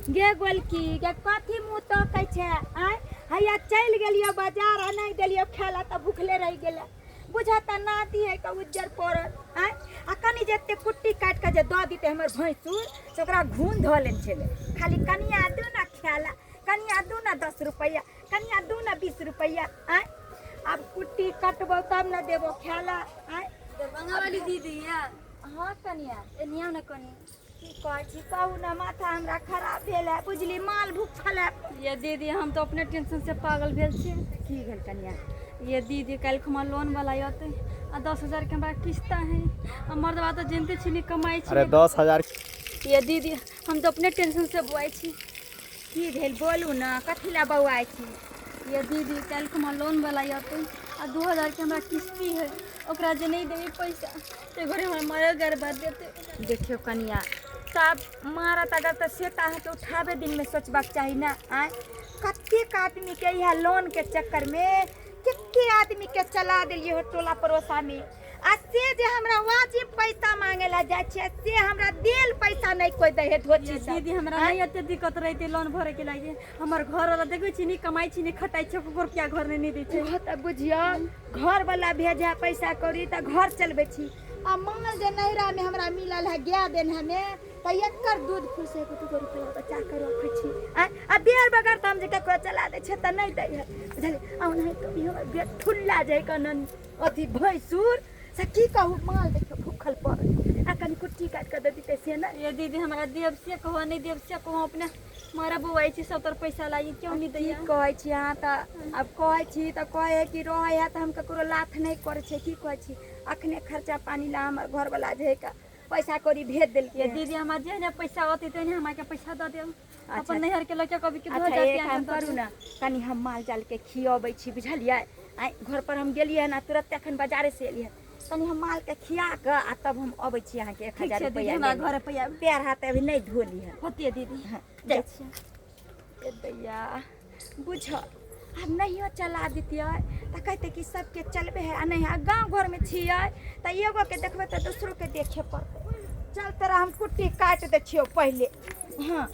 गे गोलकी गे कथी मुँह तकै छै आँय? हैया चलि गेलियो बाजार आ नहि देलियो खाय ला तऽ भुखले रहि गेलै। बुझऽ तऽ नादी है तऽ उज्जर पड़ल आँय? आ कनि जे एते कुट्टी काटि कऽ जे दऽ दितै हमर भैंसुर से ओकरा घून धऽ लेने छलै। खाली कनिया दू ने खाय ला, कनिया दू ने 10 रुपैआ, कनिया दू ने 20 रुपैआ आँय? आब कुट्टी कटबौ तब ने देबो खाय ला आँय? दरभंगा वाली दीदी या हँ कनिया। एनिया ने कनी। की कहै छी कहू ने, माथा हमरा खराब भेल है बुझली, माल भूखल है। ये दीदी हम तो अपने टेंशन से पागल भेल छी। की भेल कनिया? ये दीदी काल्हि खुमा लोन वाला अतै आ 10,000 के हमरा किस्ता है आ मर्दबा तऽ जनते छी ने कमाइ छी। अरे 10,000। ये दीदी हम तो अपने टेंशन से बौआइ छी। की भेल बोलू ने, कथी लए बौआइ छी? ये दीदी काल्हि खुमा लोन वाला अतै आ 2,000 के हमरा किस्ती है, ओकरा जे नहि देबै पैसा ते घरे हमरा मारल गड़बड़ देतै। देखियौ कनिया, तब मारत अगर तऽ से तऽ अहाँके उठाबे दिनमे सोचबाक चाही ने आँय? कतेक आदमीके इएह लोनके चक्करमे कते आदमीके चला देलियै हो टोला पड़ोसामे, आ से जे हमरा वाजिब पैसा मांगे ला जाइ छियै से हमरा देल पैसा नहि कोइ दै है धोती ये सब। दीदी हमरा नहीं एते दिक्कत रहते लोन भरे के लागे, हमर घर वाला देखै छी नहीं कमाइ छी नहीं खटाइ छी, एको रुपया घर नहीं दै छै। ओहो तऽ बुझियौ घर वाला भेजे पैसा कौड़ी तऽ घर चलबै छी, आ माल जे नैहरामे हमरा मिलल है गाय देन हमे तऽ एकर दूध फुसे के 2 रुपया बचा के रखै छी आँय? आ देर बगैर तऽ हम जे ककरो चला दै छियै तऽ नहि दै है बुझलियै। आ ओनाहितो भी हमर बेठुल्ला जाइ कनन अथी भैंसुर से की कहू, माल देखियौ भूखल पड़ल आ कनि कुट्टी काटि कऽ दऽ दितै से नहि। ये दीदी हमरा देब से कहो नहीं देब से कहो, अपने मारा बौआइ छी सब तर पैसा लागी क्यों नहीं की दैया। कहै छी अहाँ तऽ आब कहै छी तऽ कहै है कि रहै है तऽ हम ककरो लाथ नहि करै छियै। की कहै छी अखने खर्चा पानी ला हमर घरवला जे है के पैसा कौड़ी भेज देलकै। ये दीदी हमरा जेहने पैसा अतै तेहने हमरा के पैसा दऽ देब। अच्छा। अपन नैहर के लऽ के कभी के अच्छा एक काम करू ने, कनि हम माल जाल के खियबै छी बुझलियै। आइ घर पर हम गेलियै हन आ तुरंत अखन बाजारे से एलियै, कनि हम माल के खिया कऽ आ तब हम अबै छी अहाँके एक ठीक हजार छै दीदी, रुपैआ हमरा लेने। घरे पे आबि। पैर हाथ अभी नहि धोली हन। होतियै दीदी। हँ, जाइ छियै। ए दैया बुझ आब नहियो चला दितियै तऽ कहतै कि सबके चलबे है आ नहि। आ गाँव घरमे छियै तऽ एगोके देखबै तऽ दोसरोके देखे पड़तै। चल तोरा हम कुट्टी काटि दै छियौ पहिले। हँ।